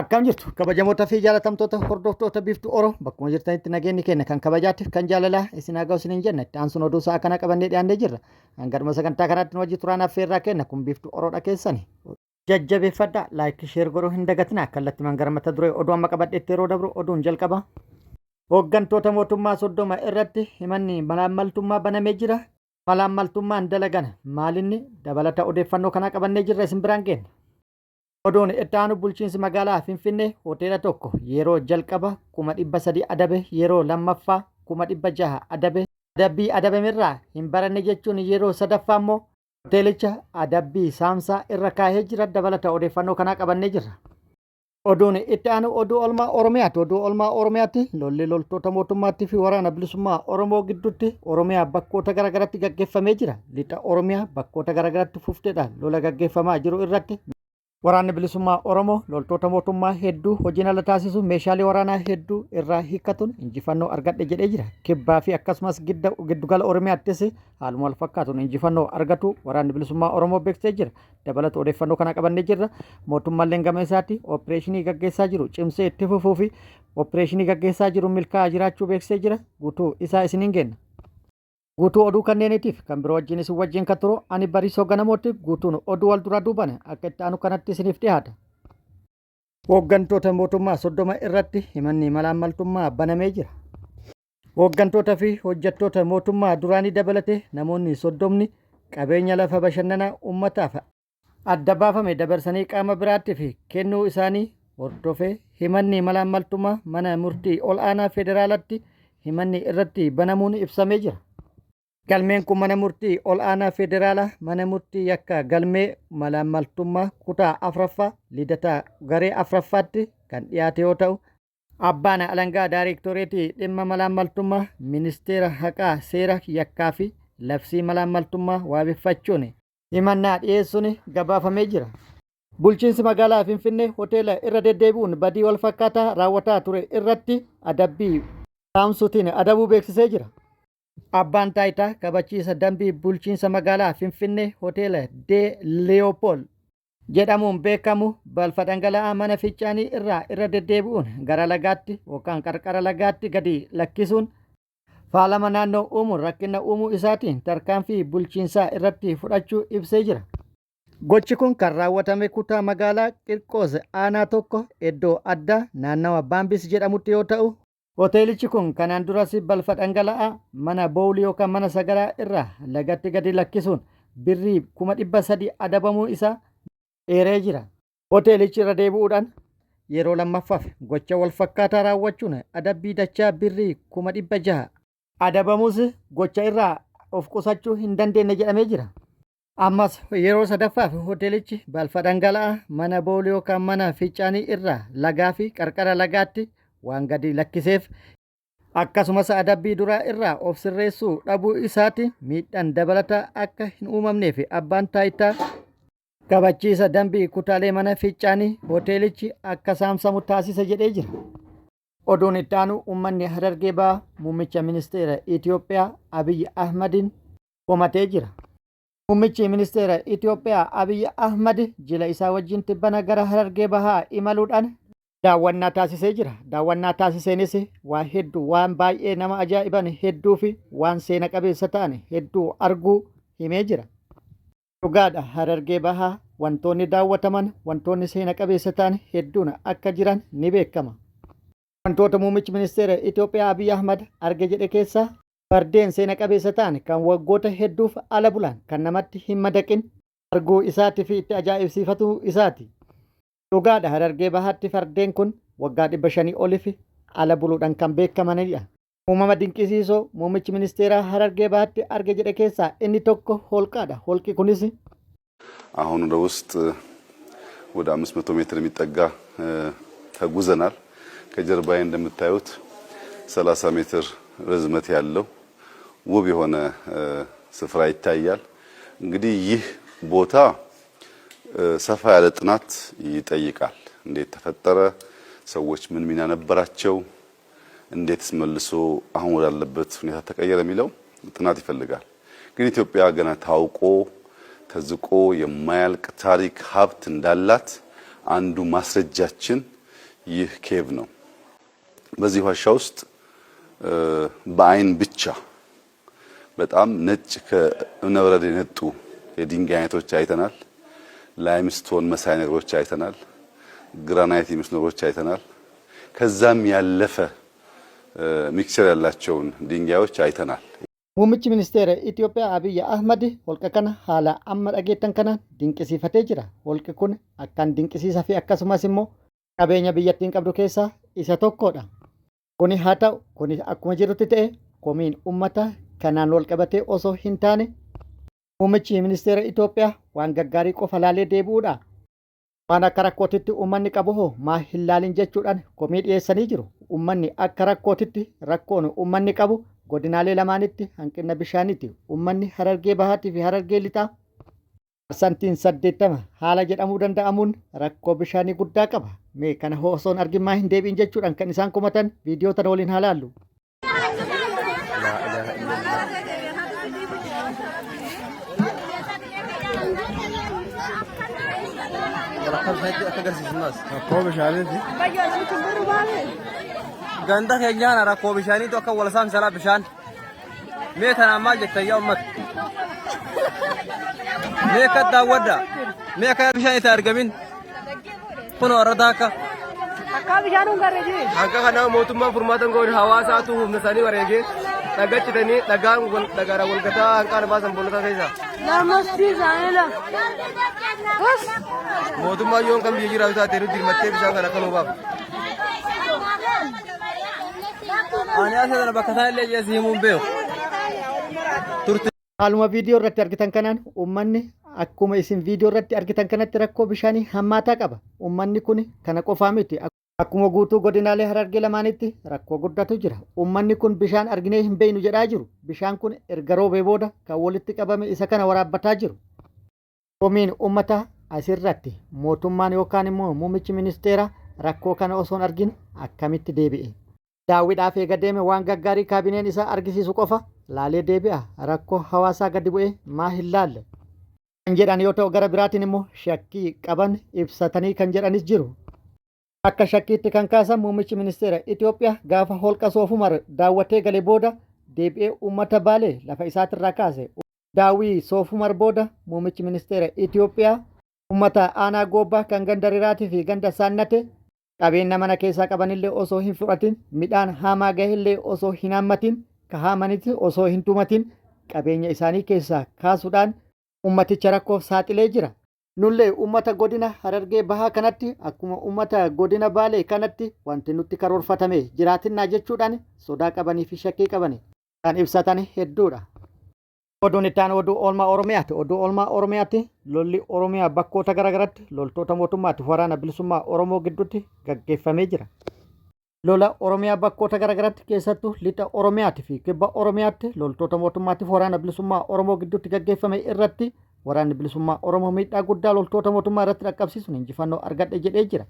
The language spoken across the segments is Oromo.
Akkam jirtu kabajamoota fi jaalatamtoota hordoftoota Biiftuu Oro, bakkuma jirtanitti nageenyi keenya kan kabajaatiif kan jaalalaa isin haa ga'u isiniin jenna. Itti aansuun oduu sa'a kana qabannee dhiyaannee jirra. Hanga dhuma sagantaa kanaatti nu wajji turaan affeerraa kenna. Kun Biiftuu Oroodha keessani. Jajjabeeffadhaa, like, share godhuu hin dagatinaa. Kallattimaan gara mata duree oduu amma qabadheetti yeroo dabru, oduun jalqaba. Hooggantoota mootummaa 30 irratti himanni malaammaltummaa banamee jira. Malaammaltummaan dalagan maalinni? Dabalata odeeffannoo kanaa qabannee jirra, isin biraan geenna. Oduun itti aanu, bulchiinsi magaalaa Finfinnee hoteela tokko yeroo jalqaba 300,000 adabe, yeroo lammaffaa 600,000 adabe, adabbii adabamerraa hin baranne jechuun yeroo sadaffaa immoo hoteelicha adabbii saamsaa irra kaahee jira. Dabalata odeeffannoo kanaa qabannee jirra. Oduun itti aanu oduu olmaa Oromiyaati. Oduu olmaa Oromiyaatti lolli loltoota mootummaattii fi waraana bilisummaa Oromoo gidduutti Oromiyaa bakkoota garaagaraatti gaggeeffamee jira. Lixa Oromiyaa bakkoota garaagaraatti fufteedha lola gaggeeffamaa jiru irratti waraanni bilisummaa Oromoo loltoota mootummaa hedduu hojiin ala taasisu, meeshaalee waraanaa hedduu irraa hiikkatuun injifannoo argadhe jedhee jira. Kibbaa fi akkasumas giddugala Oromiyaattis haaluma wal fakkaatuun injifannoo argatu waraanni bilisummaa Oromoo beeksisee jira. Dabalata odeeffannoo kana qabannee jirra. Mootummaalleen gama isaatti opereeshinii gaggeessaa jiru cimsee itti fufuu fi opereeshinii gaggeessaa jiru milkaa'aa jiraachuu beeksisee jira. Guutuu isaa isiniin geenna. Guutuu oduu kanneeniitiif kan biroo wajjin isin wajjin kan turu ani Bariisoo Ganamootti. Guutuun oduu wal duraa duubaan akka itti aanu kanatti isiniif dhiyaata. Hooggantoota mootummaa 30 irratti himanni malaammaltummaa banamee jira. Hooggantoota fi hojjettoota mootummaa duraanii dabalatee namoonni 30ni qabeenya lafa bashannanaa uummataaf adda baafame dabarsanii qaama biraattiif kennuu isaanii hordofee himanni malaammaltummaa mana murtii ol'aanaa federaalatti himanni irratti banamuun ibsamee jira. Galmeen kun mana murtii ol'aanaa federaalaa mana murtii yakka galmee malaammaltummaa kutaa 4ffaa Lidataa garee 4ffaatti kan dhiyaate yoo ta'u, Abbaan Alangaa Daarektoreetii Dhimma Malaammaltummaa Ministeera Haqaa seera yakkaa fi labsii malaammaltummaa waabeffachuun himannaa dhiyeessuun gabaafamee jira. Bulchiinsi Magaalaa Finfinnee hoteela irra deddeebi'uun badii walfakkaataa raawwataa ture irratti adabbii saamsuutiin adabuu beeksisee jira. Abbaan Taayitaa Kabachiisa Dambii Bulchiinsa Magaalaa Finfinnee Hoteela Dee Leewopool jedhamuun beekamu balfa dhangala'aa mana fincaanii irraa irra deddeebi'uun gara lagaatti yookaan qarqara lagaatti gadi lakkisuun faalama naannoo uumuun rakkina uumuu isaatiin tarkaanfii bulchiinsaa irratti fudhachuu ibsee jira. Gochi kun kan raawwatame kutaa magaalaa Qirqoos aanaa 1 iddoo addaa naannawa Baambis jedhamutti yoo ta'u, Hoteelichi kun kanaan duras balfa dhangala'aa mana boowlii yookaan mana sagaraa irraa lagatti gadi lakkisuun birrii 300,000 adabamuu isaa eeree jira. Hoteelichi irra deebi'uudhaan yeroo lammaffaaf gocha walfakkaataa raawwachuun adabbii dachaa birrii 600,000 adabamus gocha irraa of qusachuu hin dandeenye jedhamee jira. Ammas yeroo sadaffaaf hoteelichi balfa dhangala'aa mana boolii yookaan mana fincaanii irraa lagaa fi qarqara lagaatti waan gadi lakkiseef, akkasumas adabbii duraa irraa of sirreessuu dhabuu isaati miidhaan dabalataa akka hin uumamneef abbaan taayitaa kabachiisa dambii kutaalee mana fincaanii hoteelichi akka saamsamu taasise jedhee jira. Oduun itti aanu, uummanni Harargee Bahaa muummicha ministeera Itoophiyaa Abiy Ahmadiin komatee jira. Muummichi ministeera Itoophiyaa Abiy Ahmad jila isaa wajjin tibbana gara Harargee Bahaa imaluudhaan daawwannaa taasisee jira. Daawwannaa taasiseenis waa hedduu, waan baay'ee nama ajaa'iban hedduu fi waan seena qabeessa ta'an hedduu arguu himee jira. Dhugaadha, Harargee Bahaa wantoonni daawwataman, wantoonni seena qabeessa ta'an hedduun akka jiran ni beekama. Wantoota muummichi ministeera Itoophiyaa Abiy Ahmad arge jedhe keessaa fardeen seena qabeessa ta'an kan waggoota hedduuf ala bulan, kan namatti hin madaqin arguu isaati fi itti ajaa'ibsiifatuu isaati. Dhugaadha, Harargee Bahaatti fardeen kun waggaa 500 oliif ala buluudhaan kan beekamanidha. Uumama dinqisiisoo muummichi ministeeraa Harargee Bahaatti arge jedhe keessaa inni tokko holqaadha. Holqi kunis አሁን ወደ ውስጥ ወደ 500 ሜትር የሚጠጋ ተጉዘናል። ከጀርባዬ እንደምታዩት 30 ሜትር ርዝመት ያለው ውብ የሆነ ስፍራ ይታያል። እንግዲህ ይህ ቦታ ሰፋ ያለ ጥናት ይጠይቃል። እንዴት ተፈጠረ? ሰዎች ምን ሚና ነበራቸው? እንዴትስ መልሶ አሁን ወዳለበት ሁኔታ ተቀየረ የሚለው ጥናት ይፈልጋል። ግን ኢትዮጵያ ገና ታውቆ ተዝቆ የማያልቅ ታሪክ ሀብት እንዳላት አንዱ ማስረጃችን ይህ ኬቭ ነው። በዚህ ዋሻ ውስጥ በአይን ብቻ በጣም ነጭ ከእብነበረድ የነጡ የድንጋይ አይነቶች አይተናል። limestone መሳይ ነገሮች አይተናል። ግራናይት የሚመስሉ ነገሮች አይተናል። ከዛም ያለፈ mixture ያላቸውን ድንጋዮች አይተናል። Muummichi ministeera Itoophiyaa Abiyyi Ahmad holqa kana haala amma dhageettan kana dinqisiifatee jira. Holqi kun akkaan dinqisiisaa fi akkasumas immoo qabeenya biyyattiin qabdu keessaa isa tokkodha. Kuni haa ta'u, kuni akkuma jirutti ta'e komiin uummata kanaan wal qabatee osoo hin taane muummichi ministeera Itoophiyaa waan gaggaarii qofa laalee deebi'uudha. Waan akka rakkootitti uummanni qabu hoo maa hin laalin jechuudhaan komii dhiyeessanii jiru. Uummanni akka rakkootitti rakkoon uummanni qabu godinaalee lamaanitti hanqina bishaaniiti. Uummanni Harargee Bahaatii fi Harargee Lixaa parsantiin 80 haala jedhamuu danda'amuun rakkoo bishaanii guddaa qaba. Mee kana hoo osoo hin argin maa hin deebi'in jechuudhaan kan isaan komatan viidiyoo tana waliin haa laallu. Rakkoo bishaaniiti. Ganda keenyaan rakkoo bishaaniitu akka wal saamsalaa bishaan. Mee tanaan maal jettan yaa uummata? Mee akka daawwadha. Mee akka bishaan itti argamin. Kun warra daaka. Akkaa bishaan hin garre jee. Hanqa kanaa mootummaan furmaata hin goone hawaasaatu humna isaanii wareegee dhagaa citanii dhagaan wal dhagaadhaan wal gataa hanqaana baasan boolota keessa. Lamastii isaanii la. Bas. Mootummaan yoon kan biyya jiraatu taate nutti dirmattee bishaan kana akka nuu baaftu. Ani asii kana bakka isaan illee jeessi himuun beeku. Turte. Haaluma viidiyoo irratti argitan kanaan uummanni akkuma isin viidiyoo irratti argitan kanatti rakkoo bishaanii hammaataa qaba. Uummanni kun kana qofaa miti. Akkuma guutuu godinaalee Harargee lamaanitti rakkoo guddatu jira. Uummanni kun bishaan arginee hin beeknu jedhaa jiru. Bishaan kun erga roobee booda kan walitti qabame isa kana waraabbataa jiru. Komiin uummataa asirratti mootummaan yookaan immoo muummichi ministeera rakkoo kana osoo hin argin akkamitti deebi'e? Daawwiidhaaf eega deeme waan gaggaarii kaabineen isaa argisiisu qofa laalee deebi'a. Rakkoo hawaasaa gadi bu'ee maa hin laalle? Kan jedhan yoo ta'u gara biraatiin immoo shakkii qaban ibsatanii kan jedhanis jiru. Akka shakkiitti kan kaasan muummichi ministeera Itoophiyaa gaafa holqa Soofumar daawwatee gale booda deebi'ee uummata Baalee lafa isaatirraa kaase. Daawwii Soofumar booda muummichi ministeera Itoophiyaa uummata aanaa Goobbaa kan ganda Riraatii fi ganda Saannate qabeenya mana keessaa qabanillee osoo hin fudhatin midhaan haamaa gahellee osoo hin haammatin ka haamanitti osoo hin tumatin qabeenya isaanii keessaa kaasuudhaan ummaticha rakkoof saaxilee jira. Nullee ummata godina Harargee Bahaa kanatti akkuma ummata godina Baalee kanatti wanti nutti karoorfatame jiraatinnaa jechuudhaan sodaa qabanii fi shakkii qabani kan ibsatan hedduudha. Oduun itti aanu oduu oolmaa Oromiyaati. Oduu oolmaa Oromiyaatti lolli Oromiyaa bakkoota garaagaraatti loltoota mootummaatti waraana bilisummaa Oromoo gidduutti gaggeeffamee jira. Lola Oromiyaa bakkoota garaagaraatti keessattuu lixa Oromiyaatti fi kibba Oromiyaatti loltoota mootummaatti waraana bilisummaa Oromoo gidduutti gaggeeffame irratti waraanni bilisummaa Oromoo miidhaa guddaa loltoota mootummaa irratti dhaqqabsiisuun injifannoo argadhe jedhee jira.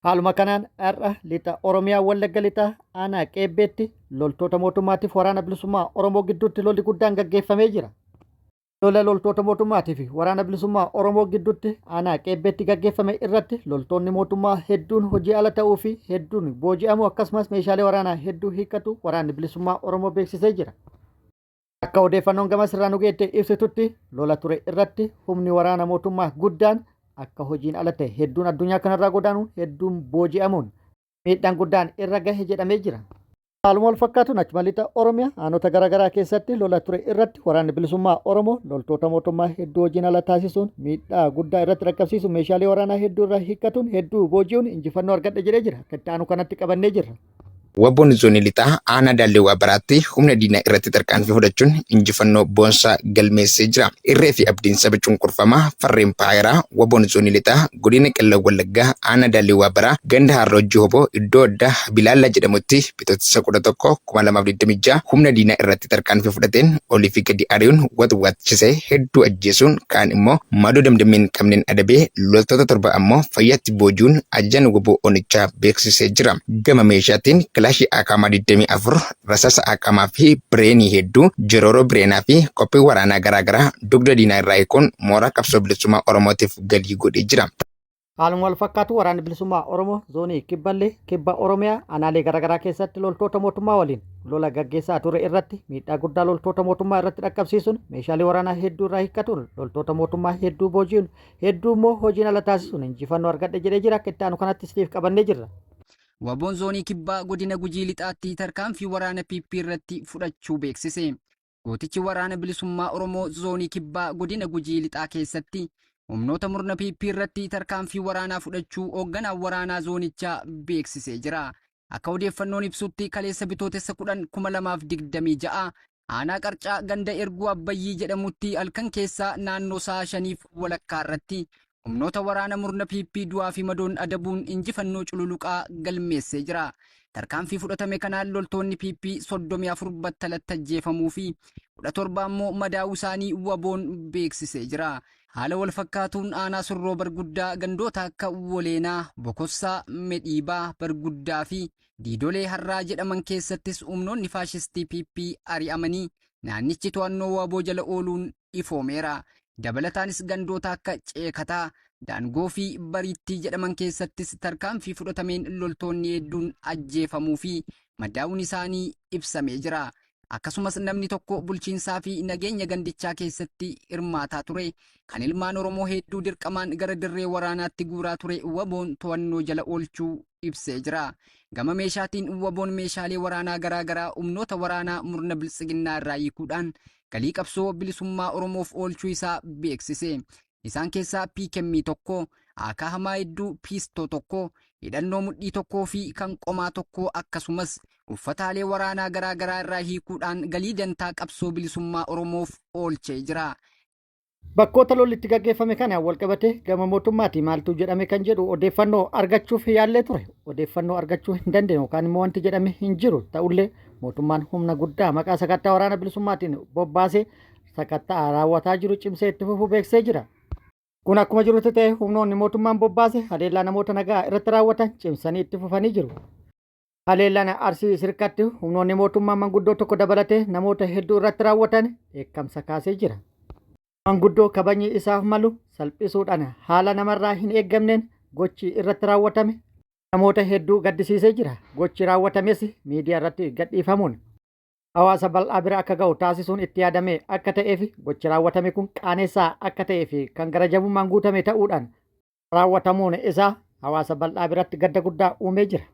Haaluma kanaan har'a lixa Oromiyaa Wallagga Lixaa aanaa Qeebbeetti loltoota mootummaatiif waraana bilisummaa Oromoo gidduutti lolli guddaan gaggeeffamee jira. Lola loltoota mootummaatii fi waraana bilisummaa Oromoo gidduutti aanaa Qeebbeetti gaggeeffame irratti loltoonni mootummaa hedduun hojii ala ta'uu fi hedduun booji'amuu akkasumas meeshaalee waraanaa hedduu hiikkatu waraanni bilisummaa Oromoo beeksisee jira. Akka odeeffannoon gamas irraa nu geette ibsitutti lola ture irratti humni waraana mootummaa guddaan akka hojiin ala ta'e hedduun addunyaa kanarraa godaanuun hedduun booji'amuun miidhaan guddaan irra gahe jedhamee jira. Haaluma wal fakkaatuun achuma lixa Oromiyaa aanota garaagaraa keessatti lola ture irratti waraanni bilisummaa Oromoo loltoota mootummaa hedduu hojiin ala taasisuun miidhaa guddaa irratti dhaqqabsiisuun meeshaalee waraanaa hedduu irraa hiikkatuun hedduu booji'uun injifannoo argadhe jedhee jira. Akka itti aanu kanatti qabannee jirra. Wbo'n Zoonii Lixaa Aanaa Daallee Waabaraatti humna diinaa irratti tarkaanfii fudhachuun injifannoo boonsaa galmeessee jira. Irree fi abdiin saba cunqurfamaa farra impaayeraa Wbo'n Zoonii Lixaa Godina Qellem Wallaggaa Aanaa Daallee Waabaraa ganda Harroojjii Hoboo iddoo addaa Habilaallaa jedhamutti Bitootessa 11, 2026 humna diinaa irratti tarkaanfii fudhateen olii fi gadi ari'uun watwaachisee hedduu ajjeesuun kaan immoo madoo damdammii hin qabneen adabee loltoota 7 ammoo fayyaatti booji'uun ajajaan wbo onichaa beeksisee jira. Gama meeshaatiin kilaashii Akaamaa 24, rasaasa Akaamaa fi Bireenii hedduu, Jorooroo Bireenaa fi qophii waraanaa garaa garaa dugda diinaa irraa hiikuun mooraa qabsoo bilisummaa Oromootiif galii godhee jira. Haaluma wal fakkaatu Waraanni Bilisummaa Oromoo Zoonii Kibballee Kibba Oromiyaa aanaalee garaagaraa keessatti loltoota mootummaa waliin lola gaggeessaa ture irratti miidhaa guddaa loltoota mootummaa irratti dhaqqabsiisuun meeshaalee waraanaa hedduu irraa hiikkatuun loltoota mootummaa hedduu booji'uun hedduu immoo hojiin ala taasisuun injifannoo argadhe jedhee jira. Akka itti aanu kanatti isiniif qabannee jirra. Waboon Zoonii Kibbaa Godina Gujii Lixaatti tarkaanfii waraana PP irratti fudhachuu beeksise. Gootichi Waraana Bilisummaa Oromoo Zoonii Kibbaa Godina Gujii Lixaa keessatti humnoota murna PP irratti tarkaanfii waraanaa fudhachuu hoogganaan waraanaa zoonichaa beeksisee jira. Akka odeeffannoon ibsutti kaleessa Bitootessa 10, 2026 aanaa Qarcaa ganda Erguu Abbayyii jedhamutti halkan keessaa naannoo sa'a shaniif walakkaa irratti humnoota waraana murna PP du'aa fi madoon adabuun injifannoo cululuqaa galmeessee jira. Tarkaanfii fudhatame kanaan loltoonni PP 34 battalatti ajjeefamuu fi 17 ammoo madaa'uu isaanii WBOn beeksisee jira. Haala wal fakkaatuun aanaa Surroo Barguddaa gandoota akka Woleenaa, Bokossaa, Medhiibaa, Barguddaa fi Diidolee Harraa jedhaman keessattis humnoonni faashistii PP ari'amanii naannichi to'annoo wbo jala ooluun ifoomeera. Dabalataanis gandoota akka Ceekataa, Daangoo fi Bariittii jedhaman keessattis tarkaanfii fudhatameen loltoonni hedduun ajjeefamuu fi madaa'uun isaanii ibsamee jira. Akkasumas namni tokko bulchiinsaa fi nageenya gandichaa keessatti hirmaataa ture kan ilmaan Oromoo hedduu dirqamaan gara dirree waraanaatti guuraa ture WBOn to'annoo jala oolchuu ibsee jira. Gama meeshaatiin WBOn meeshaalee waraanaa garaa garaa humnoota waraanaa murna Biltsiginnaa irraa hiikuudhaan galii qabsoo bilisummaa Oromoof oolchuu isaa beeksise. Isaan keessaa PKM 1, AK hamaa hedduu, Piistoo 1, hidhannoo mudhii tokkoo fi kan qomaa tokko akkasumas uffataalee waraanaa garaa garaa irraa hiikuudhaan galii dantaa qabsoo bilisummaa Oromoof oolchee jira. Bakkoota lolli itti gaggeeffame kanaan walqabatee gama mootummaatii maaltu jedhame kan jedhu odeeffannoo argachuuf yaallee ture. Odeeffannoo argachuu hin dandeenye yookaan immoo wanti jedhame hin jiru. Ta'ullee mootummaan humna guddaa maqaa sakattaa waraana bilisummaatiin bobbaasee sakatta'a raawwataa jiru cimsee itti fufuu beeksisee jira. Kun akkuma jirutti ta'e humnoonni mootummaan bobbaase haleellaa namoota nagaa irratti raawwatan cimsanii itti fufanii jiru. Haleellaan Arsii Sirkatti humnoonni mootummaa manguddoo tokko dabalatee namoota hedduu irratti raawwatan dheekkamsa kaasee jira. Manguddoo kabajni isaaf malu salphisuudhaan haala namarraa hin eeggamneen gochi irratti raawwatame namoota hedduu gaddisiisee jira. Gochi raawwatames miidiyaa irratti gadhiifamuun hawaasa bal'aa bira akka ga'u taasisuun itti yaadamee akka ta'eefi gochi raawwatame kun qaaneessaa akka ta'eefi kan gara jabummaan guutame ta'uudhaan raawwatamuun isaa hawaasa bal'aa biratti gadda guddaa uumee jira.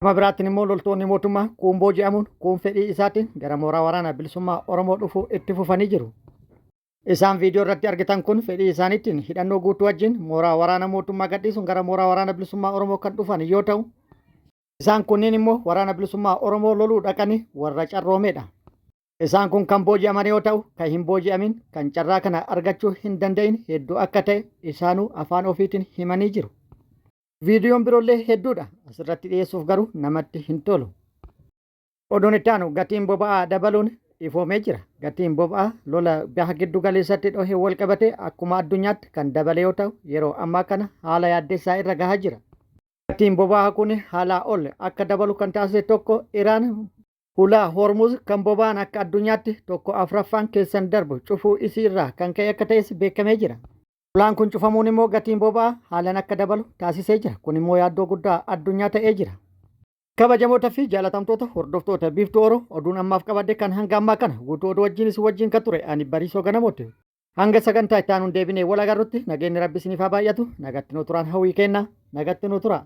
Gama biraatiin immoo loltoonni mootummaa kuun booji'amuun kuun fedhii isaatiin gara mooraa waraana bilisummaa Oromoo dhufuu itti fufanii jiru. Isaan viidiyoo irratti argitan kun fedhii isaaniitiin hidhannoo guutuu wajjin mooraa waraana mootummaa gadhiisuun gara mooraa waraana bilisummaa Oromoo kan dhufan yoo ta'u, Isaan kunniin immoo Waraana Bilisummaa Oromoo loluu dhaqanii warra carroomeedha. Isaan kun kan booji'aman yoo ta'u, kan hin booji'amin, kan carraa kana argachuu hin danda'in hedduu akka ta'e isaanuu afaan ofiitiin himanii jiru. Viidiyoon biroollee hedduudha. Asirratti dhiyeessuuf garuu namatti hin tolu. Oduun itti aanu gatiin boba'aa dabaluun ifoomee jira. Gatiin boba'aa lola baha giddu galeessatti dhohee wal qabatee akkuma addunyaatti kan dabale yoo ta'u yeroo ammaa kana haala yaaddessaa irra gahaa jira. Gatiin boba'aa kun haalaa ol akka dabalu kan taasise tokko Iraan hulaa Hormuz kan boba'aan akka addunyaatti tokko afraffaan keessan darbu cufuu isii irraa kan ka'e akka ta'es beekamee jira. Hulaan kun cufamuun immoo gatiin boba'aa haalan akka dabalu taasisee jira. Kun immoo yaaddoo guddaa addunyaa ta'ee jira. Kabajamoota fi jaalatamtoota hordoftoota Biiftuu Oro oduun ammaaf qabadhe kan hanga ammaa kana guutuu oduu wajjin isin wajjin kan ture ani Bariisoo Ganamooti. Hanga sagantaa itti aanuun deebinee wal agarrutti nageenyi Rabbi isiniif haa baay'atu. Nagatti nu turaan hawwii kenna. Nagatti nu tura.